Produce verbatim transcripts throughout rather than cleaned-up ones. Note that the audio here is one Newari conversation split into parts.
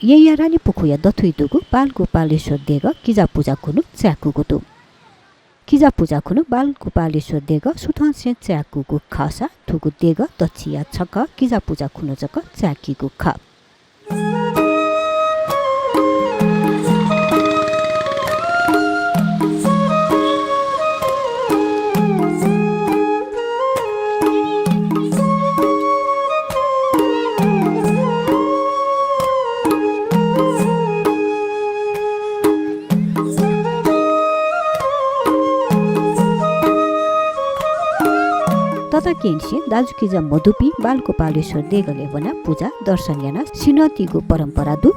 येँया रानीपुखूया दथुइ दुगु बालगोपालेश्वर देगः किजा पुजा खुन्हु चाय्‌कूगु दु। किजा पुजा खुन्हु बालगोपालेश्वर देगः सुथंसें चाय्‌कूगु खःसा थुगु देगः दच्छिया छकः किजा पुजा खुन्हु जक चाय्‌कीगु खः। तताकेहेँसिं दाजुकिजा मदुपिं बालगोपालेश्वर देगलय् वनाः पुजा दर्शन यानाः सिन्हः तीगु परम्परा दु।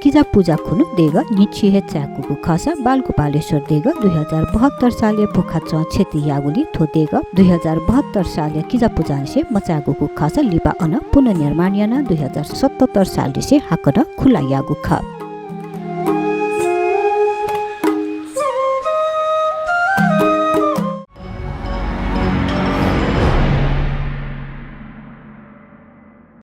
किजा पुजा खुन्हु देगः न्हिच्छि हे चाय्‌कूगु खःसा बालगोपालेश्वर देगः दुई हजार बहत्तर सालय् भुखाचं क्षति याःगुलिं थ्व देगः दुई हजार बहत्तर सालया किजा पुजांनिसें मचाय्‌कूगु खःसा लिपा अन पुनर्निर्माण यानाः दुई हजार सतहत्तर सालनिसें हाकनं खुला याःगु खः।